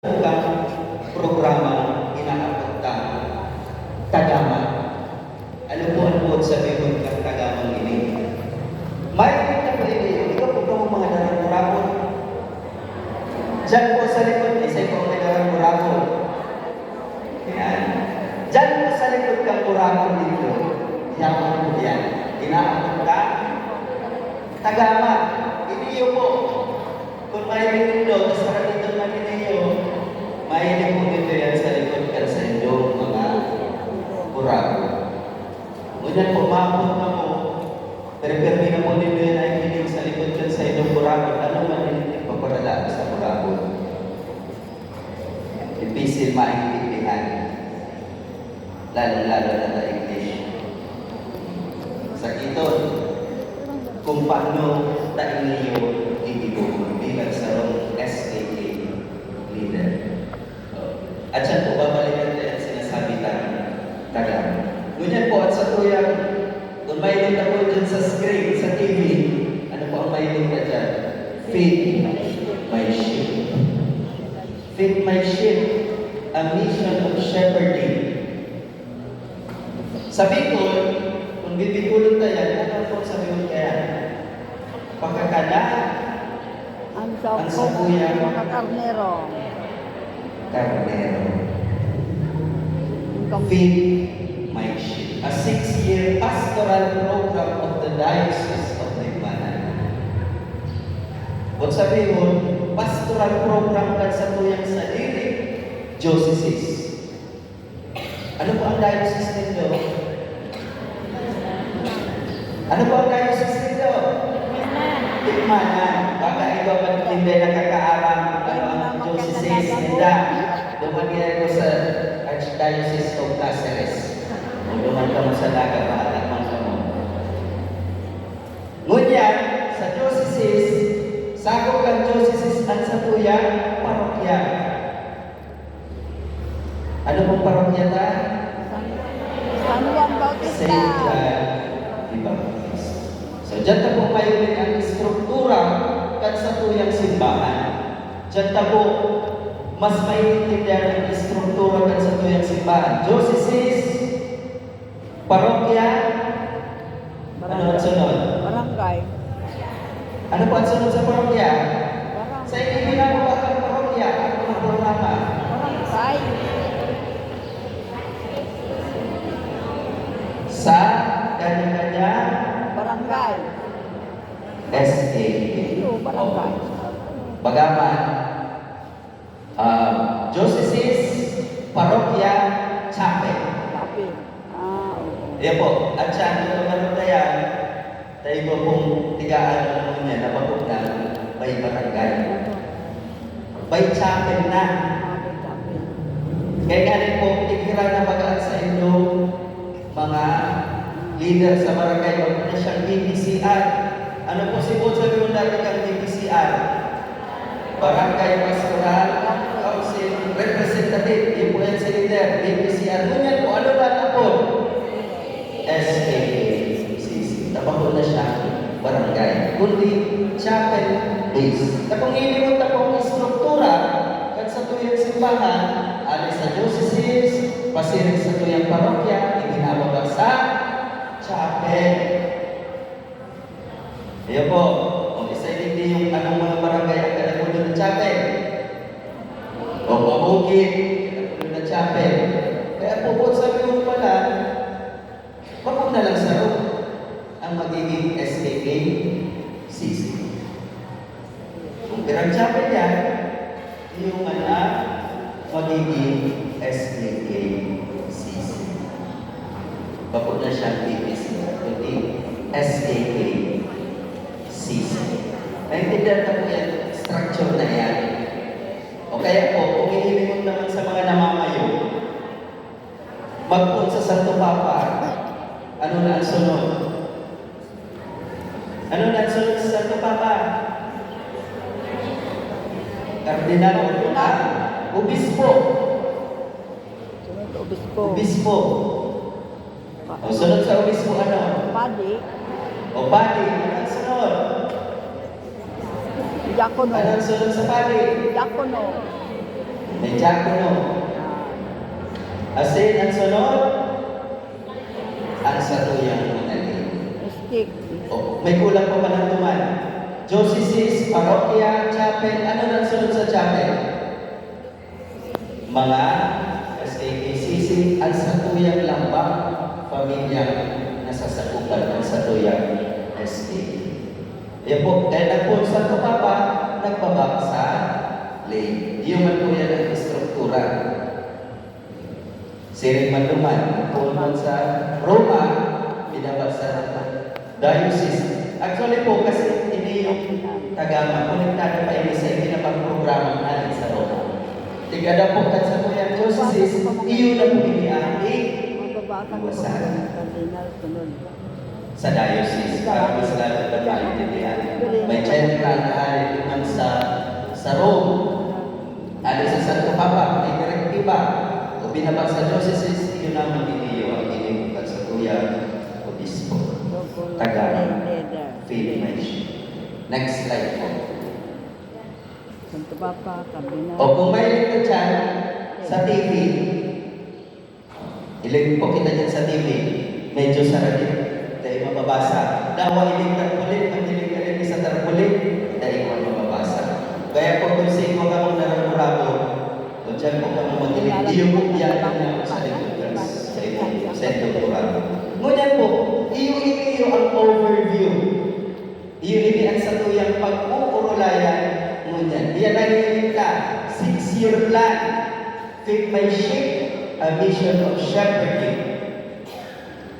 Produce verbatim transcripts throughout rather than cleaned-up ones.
Kang programa, inaapod ta, Tagama. Ano po ang buot sabihon kan Tagamang ini? May kita po ini, ikaw po kamo mga darang burakon. Diyan po sa likod, isa po ang may darang burakon. Yan. Diyan po sa likod kang burakon dito. Yaman po yan. Inaapod ka, Tagama. Iniyo po. Kung mahiling nindo, tas karamitan man niyo, mahiling po nindo yan sa likod kan saindong mga burago. Ngunyan po, maapod na po, pero pirmi na po nindo yan ay hiling sa likod kan saindong burago. Ano man yung ipaparalaan sa burago? Dipisil maintindihan. Lalong-lalo na ta English. Sakiton, kung paano ta iniyo gigibohon bilang sarong S K K leader. At siya po, babalikan ko yung sinasabi ng Tagalog. Ngunyan po, at sa tuyang, kung may ta po dyan sa screen, sa T V, ano po ang may ta dyan? Feed my sheep. Feed my sheep, a mission of shepherding. Sa Bicol, kung bibikulon ta yan, ano po sabi mo kaya? Pakakana Ang sa ang sabuya. Mga karnero. Karnero. Ang kam- Feed my sheep. A six-year pastoral program of the Diocese of Libmanan. Kung sabi mo, pastoral program kan sa tuyang sadiri, diocese. Ano po ang diocese nindo? Ano po ang diocese nindo? Tikmanan. Baka ikaw man hindi nakakaaram ano ang diocese ninda. Duman niya ko sa Archdiocese of Caceres. O duman ka mo sa Naga, maanak man ka mo. Ngunyan, sa diocese, sakop kan diocese ang satuyang parokya. Ano pong parokya ta? San, San Juan Bautista. Saint John the Baptist. So, dyan ta po mayunin ang estruktura kan satuyang simbahan. Dyan ta po, mas maiintindihan ang estruktura kan satuyang simbahan. Diocese, parokya, ano ang Barangay. Sunod? Barangay. Ano po ang sunod sa parokya? Barangay. Sa inyo ginagawa ang parokya, ang mga programa? Barangay. Sa kanya-kanya Barangay. S A K. Iyo, barangay. Bagaman, Ah, diocese, parokya, chapel. Chapel. Ah, oo. Yan po. At siya, ang mga parokya, tayo po pong tigaan naman niya, nabakog na, may barangay. May chapel na. Ah, may chapel. Kaya nga rin po, tigira na baga sa inyong mga leader sa barangay, wag na siyang B P C R. Ano po si Bot sabi mo dati kang B P C R? Barangay Pastoral Council Representative. Yun po yan si leader, B P C R. Ngunyan po, ano ba ang apod? S K K C C. Tapos na siya, barangay. Kundi chapel based. Tapos iniwan na po ang estruktura kan sa tuyang simbahan, ali sa diocese, pasiring sa tuyang parokya, ibinababa sa chapel. Ayan po. O, isa hindi yung anong mga barangay ang kalagunan ng chapel. O, mabukid, kalagunan ng chapel. Kaya po po sabi mo pala, bako na lang sa road ang magiging S K K C C. Kung pirang chapel yan, yung man ang magiging S K K C C. Bako na siyang B P C R, kundi S K K C C. Naintindihan na po yan, structure na yan. O kaya po, kung hihilingon naman sa mga namamayo, magpoon sa Santo Papa, ano na ang sunod? Ano na ang sunod sa Santo Papa? Kardinal o Kardinal. Obispo. Sunod, obispo. Obispo. Pa- O, sunod sa obispo, ano? Padi. O, padi. Ano ang sunod? Diakono. Ano ang sunod sa padi? Diakono. May diakono. Asin, ang sunod, ang satuyang mga lay. Stick. O, may kulang pa palang duman. Diocese, parokya, chapel. Ano nang sunod sa chapel? Mga S K K C C, ang satuyang lambang pamilya na sasakupan ng satuyang S K K. Yan po, kaya nagpoon Santo Papa, nagbaba sa lay. Iyo man po yan ang estruktura. Siring man duman, nagpoon man sa Roma, binaba sa diocese. Actually po, kasi ini yung tagama, konektado pa ini sa ikinabang programang hale sa Roma. Tigada po kan sa Puyang Diocese, iyo na po ini ang Mababa ka iwasan. Sa diocese, para mas lalo pa maintindihan. May general na hale duman sa, sa Rome. Hale sa Santo Papa, may direktiba. O binaba sa diocese, iyo na magiging ang inibukan sa Kuya Obispo. Tagama. Faith Mission. Next slide po. Santo Papa, Kardinal. O kung may ka dyan, sa T V, hiling po kita dyan sa T V, medyo saragit, dai mababasa. Dawa hiling tarpaulin, pag hiling ka rin sa tarpaulin, dai mo mababasa. Kaya po kung sa imo ka mong nararurabo, o dyan po ka mong maghiling, iyo po yan na sa likod ka sa imong sentro kurado. Ngunyan po, iyo, iyo, iyo ang overview. Iyo ini ang satuyang pag-uurulayan ngunyan. Iyan ang hiling ka, six-year plan, Feed My Sheep, a Mission of Shepherding.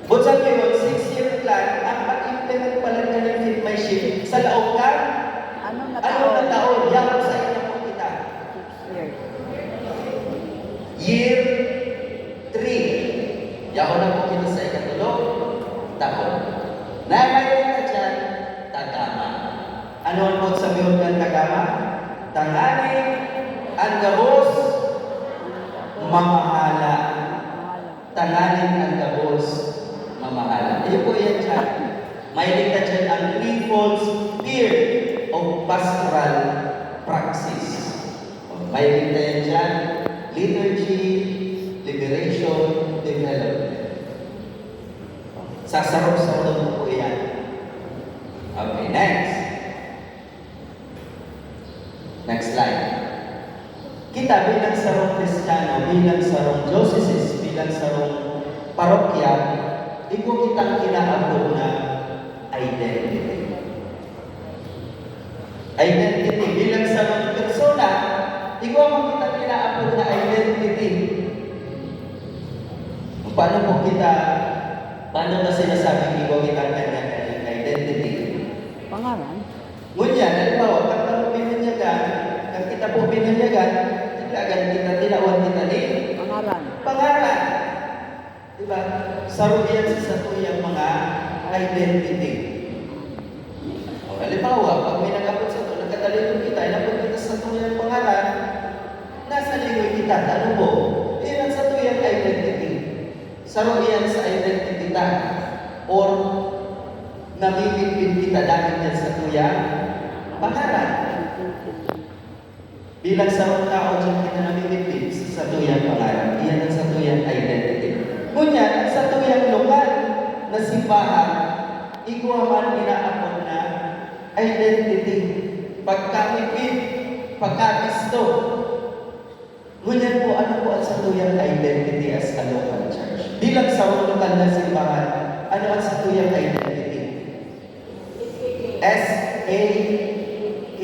But sa ngayon, six-year plan, ang pag-implement pala na ng Feed My Sheep sa laog kan Ano na ano na taon? Taon, yaon sa inyo po kita. Six years. Year three. Yaon na po kita sa ikatulong taon. Na may kita dyan, tagama. Ano ang po sabihin ng tagama? Tanganing ang gabos, mamahala. Tanganing ang gabos, mamahala. Iyo po yan dyan. May kita dyan ang threefold spirit of pastoral praxis. May kita yan dyan, liturgy, liberation, development. Sasarong-sarong po yan. Okay, next. Next slide. Kita bilang sarong Kristiyano, bilang sarong diocese, bilang sarong parokya, igwa kitang inaapod na identity. Identity bilang sarong persona, igwa man kitang inaapod na identity. Paano po kita, paano na sinasabing igwa kitang kanya-kanyang identity? Pangaran? Ngunyan, halimbawa, kan kamo binunyagan, kan kita po binunyagan, naglagan kita, tinawan kita ni Pangaran. Pangaran. Di ba? Saro iyan sa satuyang mga identity. O, halimbawa, pag may nag-abot sa to, nagkatalingon kita, inabot kita sa satuyang pangaran, nasa lingoy kita, ano po? Iyan ang satuyang identity. Saro iyan sa identity ta. Or, namimidbid kita dahil yan sa tuyang pangaran. Bilang sarong tao, diyan kita namimidbid sa satuyang pangaran. Iyan ang satuyang identity. Ngunyan, ang satuyang lokal na simbahan, igwa man inaapod na identity. Pagkamidbid, pagkabisto. Ngunyan po, ano po ang satuyang identity as a local church? Bilang sarong lokal na simbahan, ano ang satuyang identity? S A K.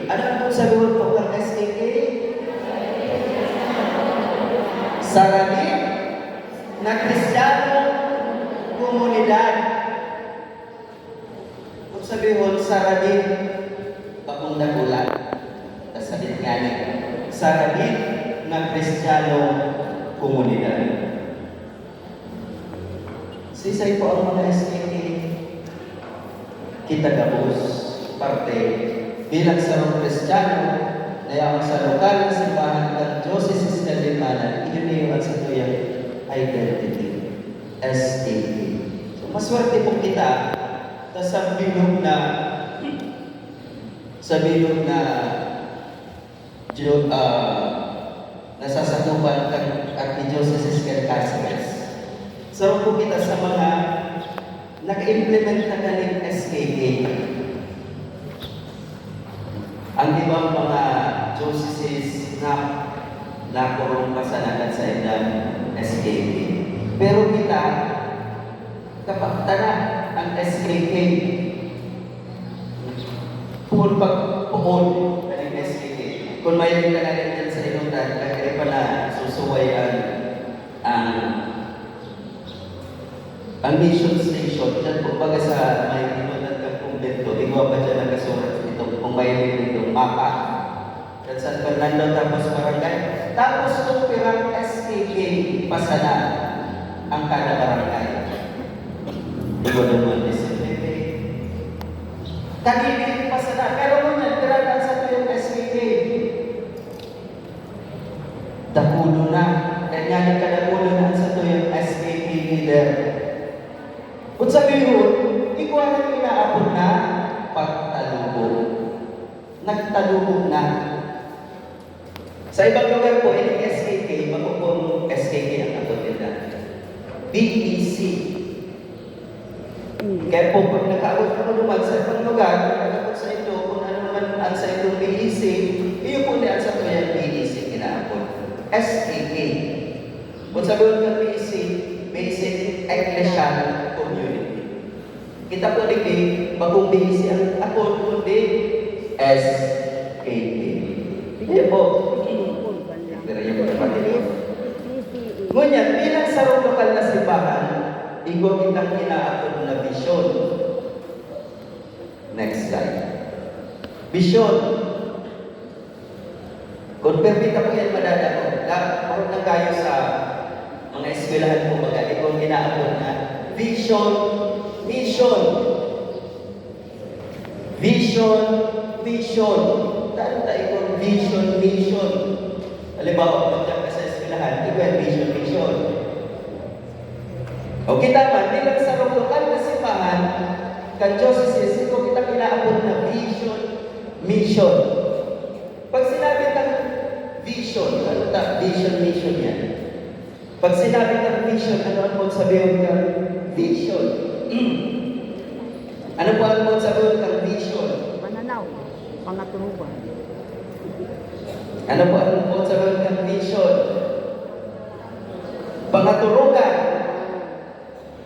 Ano ang sabihin po ng S A K? Saragit na Kristiyano Komunidad. Kung sabihon, saragit, bakong dakula, tas sabit ngani, saragit na Kristiyano Komunidad. Sisay po ang mga S K K? Kita gabos, parte, bilang sarong Kristiyano, na yaon sa lokal na simbahan kan Diocese kan Libmanan, iyon iyo ang satuyang identity, S K K. So, maswerte po kita, ta sa bilog na, sa bilog na Diyo, ah, Juan kan Archdiocese kan Caceres. Saro po kita sa mga naka-implement na kaning S K K. Ang ibang mga dioceses na nakurong pa sa nakat sa ilang S K K. Pero kita, kapag tana ang S K K, poon pag poon kaning S K K. Kung may ka na rin dyan sa inutan, kaya pa na susuway ang, ang, ang mission station. Dyan, kumbaga sa may inutan kang kumbento, igwa pa dyan nakasurat itong kung may itong mapa. Kan San Fernando, tapos barangay. Tapos kung pirang S K K pa sana ang kada barangay. Igwa naman, S K K. Kadiri pa sana. Pero kung nagpirang ang sa tuyong S K K, dakulo na. Kaya nga nagkadakulo na ang sa tuyong S K K leader. Kung sabi mo, igwa na inaapod na pagtalubo. Nagtalubo na. Sa ibang lugar po, ining S K K, bako pong S K K ang abot nila. B E C. Kaya po, pag nakaabot ako naman sa ibang lugar, nakaabot sa ito, kung ano naman ang sa itong B E C, iyo po na ang sa tuyang B E C kinaabot. S K K. Kung sabi ko ng B E C, Basic Ecclesial Community. Kita po, di kay bakong B E C ang apod, kundi S K K. Iyo po. Pero yung kapatid ko. Ngunyan, bilang sarong lokal na simbahan, igwa kitang inaapod na vision. Next slide. Vision. Kung permita po yan, madadako. Da-, ako na kayo sa mga eskwelahan po, baga, igwang inaapod na vision, mission. Vision, mission. Saan tayo kung vision, mission? Halimbawa, pag ka sa eskwelahan, di ba, vision, mission. O kita man, bilang sarong lokal na simbahan, kan diocese, ito kita kinaabot na vision, mission. Pag sinabi ng vision, ano ta, vision, mission yan? Pag sinabi ng vision, ano ang mong sabihin ka? Vision. Ano po ang mong sabihin ka? Vision. Pananaw. Pangaturugan. Ano po ang mong sabihin ka? Vision. Pangaturugan.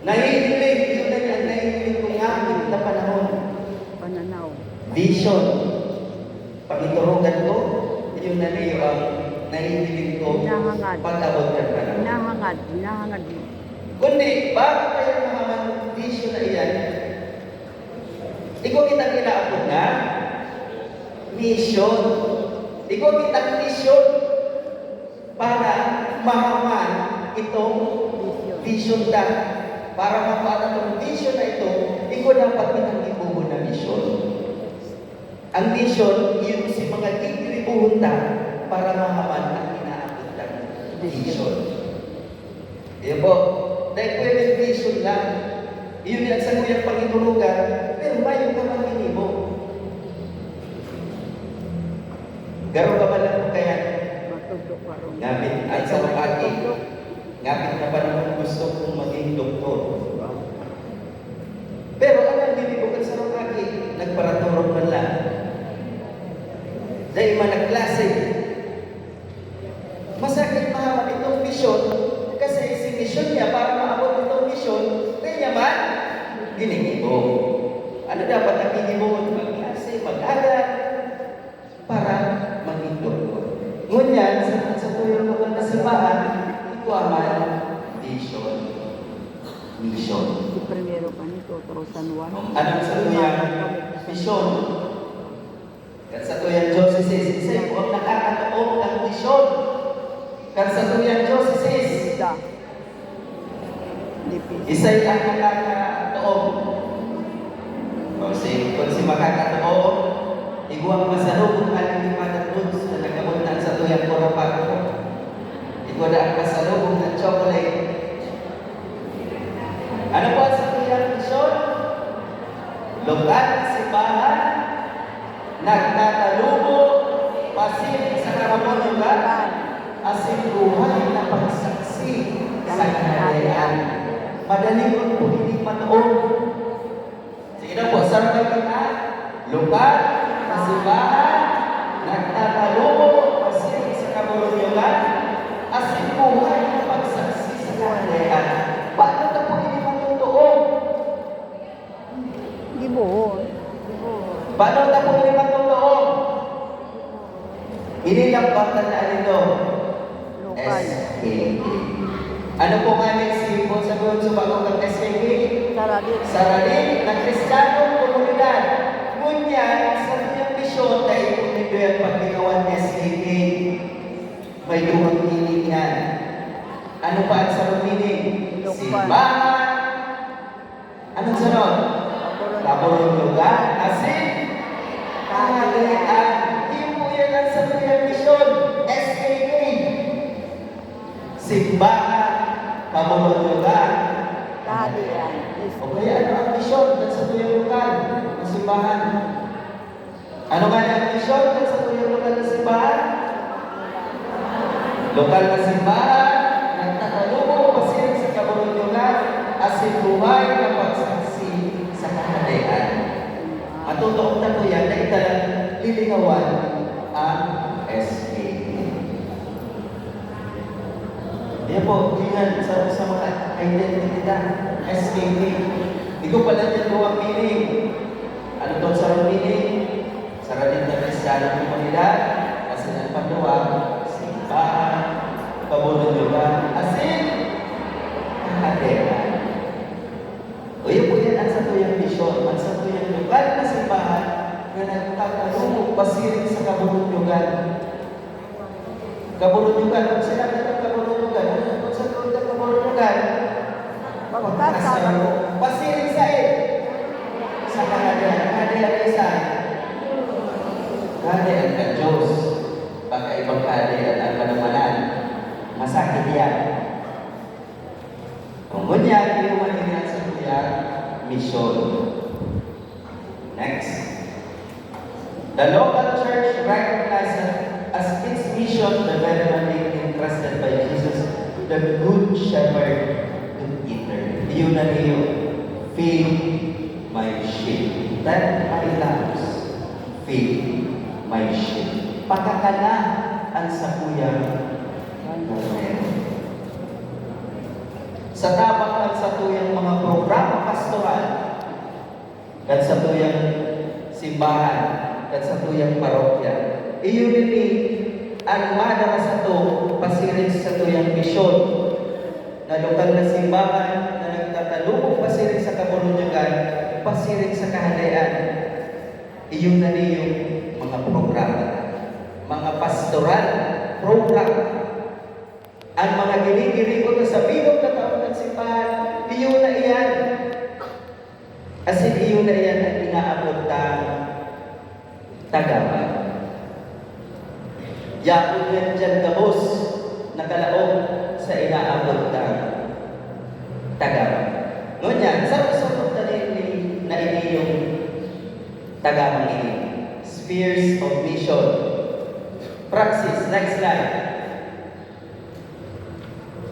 Nahihiling. Yun na yan. Nahihiling ko nga. Yun na panahon. Pananaw. Vision. Pangiturugan ko, yun na niyo ang nahihiling ko Hinahangad. Pag-abot ka na. Hinahangad, hinahangad mo. Kundi, bago kayo mahaman ang vision na iyan, ikaw kitang inaapod na mission. Ikaw kitang mission para mahaman itong vision da. Para makuha na itong vision na ito, ikaw dapat kitang ibubo na mission. Ang mission, iyo si mga gigribuhon ta para mahaman ang inaapod na mission. Iyo po, dahil pwede vision lang. Iyo ni ang saguyang pangiturugan, pero mayo ka maginibo. Garo ka ba lang po kaya? Matugdok warong. Ngapit, ang sa makati, ngapit na panahon gusto kong maging doktor. Pero ang nagbibibukan sa mga aki, nagparaturog man lang. Dahil man nagklase. Masakit mahaman itong misyon, kasi si misyon niya para maabot itong misyon, kaya niya man, ginigibo. Ano dapat ang ginibo? Magklase, mag-aral, para maging doktor. Ngunyan, sa, sa tuyang mga kasimbahan, igwa man vision, mission. Si primero pa nito, pero San Juan. Anong sa tuyang mission? Kan sa tuyang diocese, isa po ang nakakataon ng mission. Kan sa tuyang diocese, Da. Dipis. Isay ang nakakatoo. O, si, kung si makakatoo, igwang masalubong na ni Father Boots na nagkabot na sa tuyang kurapato. Igwa na ang masalubong na chocolate. Ano po ang sa tuyang misyon? Lokal na simbahan, nagtatalubo, pasiring sa karamonogan, asin buhay Alingkod po ini matoon. Sige daw po, sarong kita. Lokal na simbahan, nagtatalubo pasiring sa kaburunyogan, asin buhay na pagsaksi sa Kahadean. Paano ta po ini matotoo? Gibohon. Gibohon. Paano ta po ini matotoo? Ini lang bata na alito? Lokal. S K K. Ano po nga ni si Paul sa Paul sa bago kang S K K? Sarali. Sarali na Kristiyanong komunidad. Ngunyan, sa iyang misyon, dai po nindo yan paglingawan S K K. May duwang meaning yan. Ano pa ang sarong meaning? Lokal. Simbahan. Anong sunod? Kaburunyogan. Asin? Kahadean. Iyo po yan ang sa iyang misyon. S K K. Simbahan, kaburunyogan, Kahadean. O kaya ano ang misyon ng sa tuyang lokal na simbahan? Ano nga ang misyon ng sa tuyang lokal na simbahan? Lokal na simbahan, nagtatalubo pasiring sa kaburunyogan, asin buhay na pagsaksi sa Kahadean. Matutuong na po yan na italang lilingawan ang S K K. Yan po, yan sa, sa mga identity na S K K. Di ko pala niya duwang meaning. Ano tong sarong meaning? Sarong na Kristiyanong komunidad, kasi ang panduwa, simbahan, kaburunyogan, asin Kahadean. O yun po yan ang satuyang misyon, ang satuyang lokal na simbahan na nagtatalubo pasiring sa kaburunyogan. Kaburunyogan, pag sinabi ng kaburunyogan, ano po sa tuod ng kaburunyogan? Pagkasarong. Pasiring sa eh. Sa Kahadean. Kahadean isa. Kahadean ka Diyos. Pagkaibang kahadean ang manumanan. Masakit yan. Kung ngunyan, inuman niya sa tuyang misyon. Next. The local church recognizes as its mission the very mandate entrusted by Jesus, the Good Shepherd, to eater. Iyo na niyo, "Feed my sheep." Tend my lambs. Feed my sheep. Pakakana ang sakuyang kordero. Sa tabang kan satuyang mga programa pastoral, kan satuyang simbahan, kan satuyang parokya, iyo nini an madara sato pasiring sa satuyang misyon, na lokal na simbahan na nagtatalubo pasiring sa kaburunyogan, pasiring sa Kahadean. Iyo na niyong mga programa, mga pastoral program. An mga ginigiribot na sa bilog na taon kan simbahan, iyo na iyan. Asin iyo na iyan an inaabot tang tagama. Yaon yan diyan gabos na kalaog sa inaabot tang tagama. Ngunyan, sarong-sarong ta ni, ni, na ini yung tagamang ini. Spheres of mission. Praxis, next slide.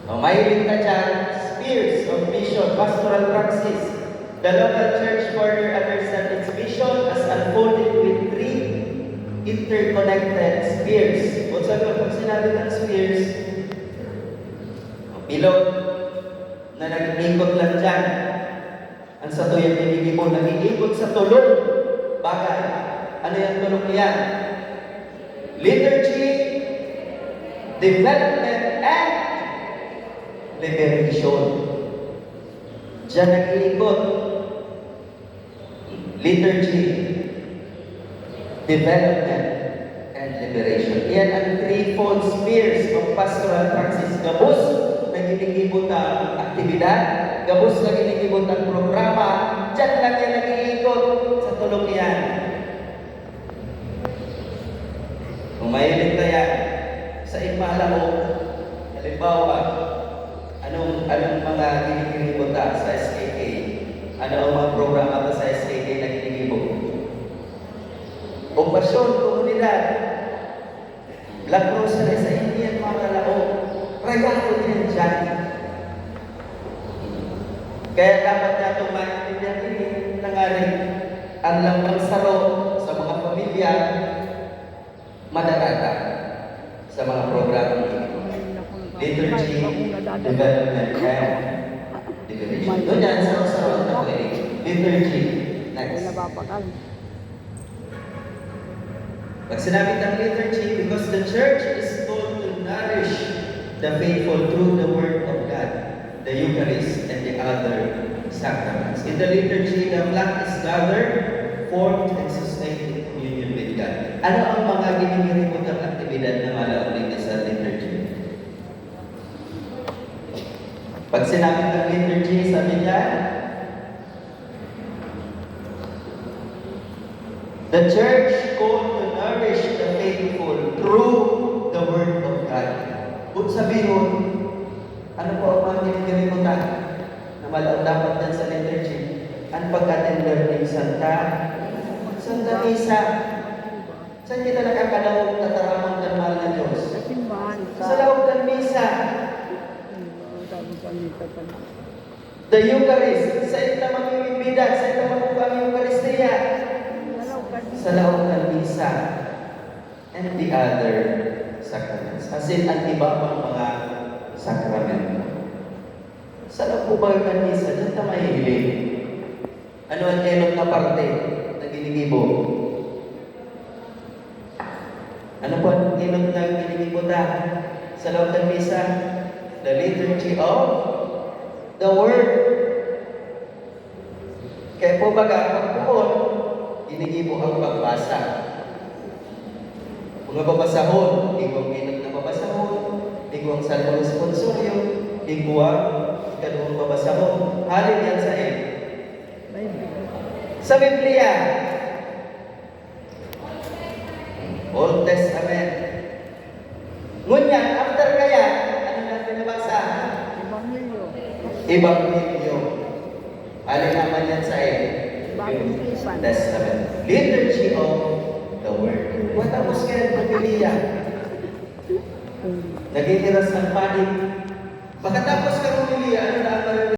O, mahiling ka dyan, spheres of mission, pastoral praxis. The local church further understand its mission as unfolded with three interconnected spheres. Kung sa pag sinabi ng spheres, bilog na nag-iikot lang dyan. Ang satuyang ginigibo nag-iikot sa tulong bagay. Ano yung tulong niyan? Liturgy, development, and liberation. Diyan nag-iikot. Liturgy, development, and liberation. Iyan ang threefold spheres of pastoral praxis. Gabos na ginigibo ta aktibidad, gabos na ginigibo ta programa, diyan lang yan nag-iikot sa tulong iyan. Kung mahiling ta yan, sa ipalaog, halimbawa, anong, anong mga giniginibo ta sa S K K? Ano ang mga programa ta sa S K K na ginigibo? Okasyon, komunidad, Black Rosary sa Indian, mga kalaog, rayado din dyan. Kaya dapat natong maintindihan ini, tanganing ang lambang saro sa mga pamilya madarata sa mga programa ini. Liturgy, development, and decoration. Doon yan, saro-saro na po ini. Liturgy, next. Pag sinabi ng liturgy, because the church is called to nourish the faithful through the word of God, the Eucharist, and the other sacraments. In the liturgy, the flock is gathered, formed, and sustained in communion with God. Ano ang mga ginigiributang aktibidad na malaog digdi sa liturgy? Pag sinabi ng liturgy, sabi niya, the church called to nourish the faithful through the word of God. Kung sabihon, ano po ang mga ginigiributang na malaog dapat dyan sa liturgy? Ang pag-attender ng Santa, Santa Misa. Saan kita nakakadangog tataramon kan mahal na Diyos? Sa simbahan. Sa laog kan Misa. Sa laog kan Misa. The Eucharist, sa ita mamimigbidan, sa ita magbubuang Eucharistia. Sa laog kan Misa. Sa laog kan Misa. And the other sacraments. As in, ang iba pang mga sakramento. Sa laog po ba kan Misa, dyan ta mahihiling. Ano ang enot na parte na ginigibo? Ano po ang enot na ginigibo ta sa laog kan Misa? The liturgy of the word. Kaya po baga, pagpoon, ginigibo ang pagbasa. Mga babasahon, igwang enot na babasahon, igwang Salmo Responsorio, igwang ikaduhang babasahon. Hali yan sa eh. Sa Biblia, Old Testament. Ngunyan, after kaya, ano na binabasa? Ebanghelyo. Ebanghelyo. Hali naman yan sa eh. Bagong Tipan. Testament. Liturgy of the Word. Matapos kaya ng Biblia, naghihiras ng padi. Pagkatapos ka ng Biblia, ano na ang